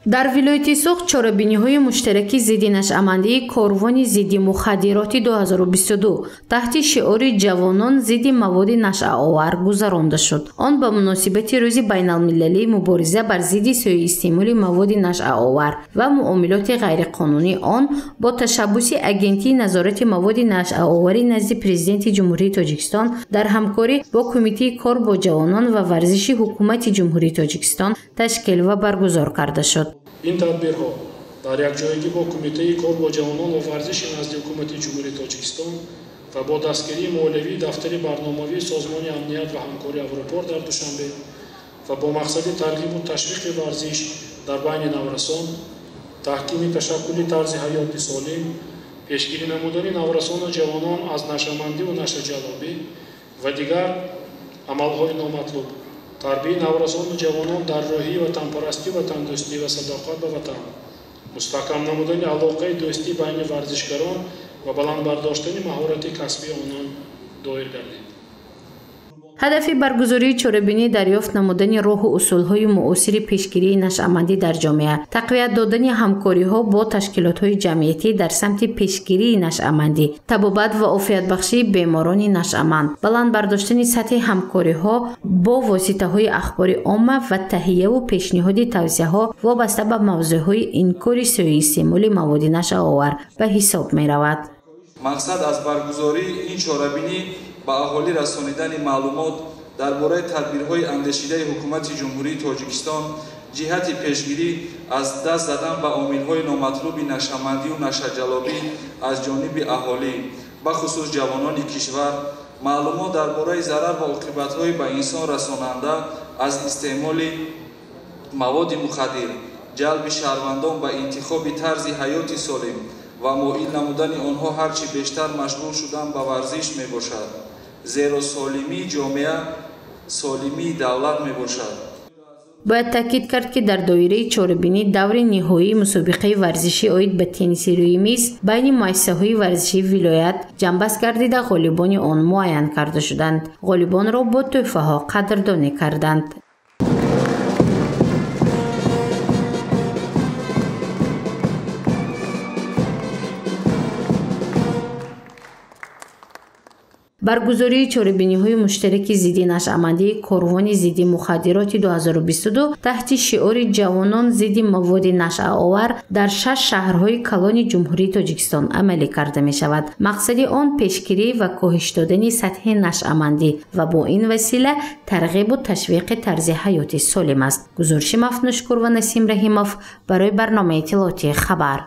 Дар вилояти Суғд чорабиниҳои муштараки зидди нашъамандии корвони зидди мухаддироти 2022 таҳти шиори «Ҷавонон зидди маводи нашъаовар» гузаронда шуд. Он ба муносибати Рӯзи байналмилалии мубориза бар зидди сӯиистеъмоли маводи нашъаовар ва муомилоти ғайриқонунии он бо ташаббуси Агентии назорати маводи нашъаоварӣ назди Президенти Ҷумҳурии Тоҷикистон дар ҳамкорӣ бо Кумитаи кор бо ҷавонон ва варзиши Ҳукумати Ҷумҳурии Тоҷикистон ташкил ва баргузор карда шуд. Ин тадбирҳо дар якҷоягӣ бо Кумитаи кор бо ҷавонон ва варзиши назди Ҳукумати Ҷумҳурии Тоҷикистон ва бо дастгирии молиявии Дафтари барномавии Созмони амният ва ҳамкории Аврупо дар Душанбе ва бо мақсади тарғибу ташвиқи варзиш дар байни наврасон, таҳкими ташаккули тарзи ҳаёти солим, пешгирӣ намудани наврасону ҷавонон аз нашъамандиву нашъаҷалобӣ ва дигар амалҳои номатлуб, тарбияи наврасону ҷавонон дар рӯҳии ватанпарастӣ, ватандӯстӣ ва садоқат ба ватан, мустаҳкам намудани алоқаи дӯстӣ байни варзишгарон ва баланд бардоштани маҳорати касбии онон доир гардид. Ҳадафи баргузории чорабинӣ дарёфт намудани роҳу усулҳои муосири пешгирии нашъамандӣ дар ҷомеа, тақвият додани ҳамкориҳо бо ташкилотҳои ҷамъиятӣ дар самти пешгирии нашъамандӣ, табобат ва офиятбахшии беморони нашъаманд, баланд бардоштани сатҳи ҳамкориҳо бо воситаҳои ахбори омма ва таҳияву пешниҳоди тавсияҳо вобаста ба мавзӯъҳои инкори сӯиистеъмоли маводи нашъаовар ба ҳисоб меравад. Мақсад аз баргузории ин чорабинӣ ба аҳолӣ расонидани маълумот дар бораи тадбирҳои андешидаи Ҳукумати Ҷумҳурии Тоҷикистон ҷиҳати пешгирӣ аз даст задан ба омилҳои номатлуби нашъамандиву нашъаҷалобӣ аз ҷониби аҳолӣ, бахусус ҷавонони кишвар, маълумот дар бораи зарар ва оқибатҳои ба инсон расонанда аз истеъмоли маводи мухаддир, ҷалби шаҳрвандон ба интихоби тарзи ҳаёти солим ва моил намудани онҳо ҳарчи бештар машғул шудан ба варзиш мебошад, зеро солимии ҷомеа солимии давлат мебошад. Бояд таъкид кард, ки дар доираи чорабинӣ даври ниҳоии мусобиқаи варзишӣ оид ба тенниси рӯи миз байни муассисаҳои варзишии вилоят ҷамъбаст гардида, ғолибони он муайян карда шуданд. Ғолибонро бо тӯҳфаҳо қадрдонӣ карданд. Баргузории чорабиниҳои муштараки зидди нашъамандии корвони зидди мухаддироти 2022 таҳти шиори «Ҷавонон зидди маводи нашъаовар» дар 6 шаҳрҳои калони Ҷумҳурии Тоҷикистон амалӣ карда мешавад. Мақсади он пешгирӣ ва коҳиш додани сатҳи нашъамандӣ ва бо ин васила тарғибу ташвиқи тарзи ҳаёти солим аст. Гузориши Мафнушкур ва Насим Раҳимов барои барномаи иттилоотии «Хабар».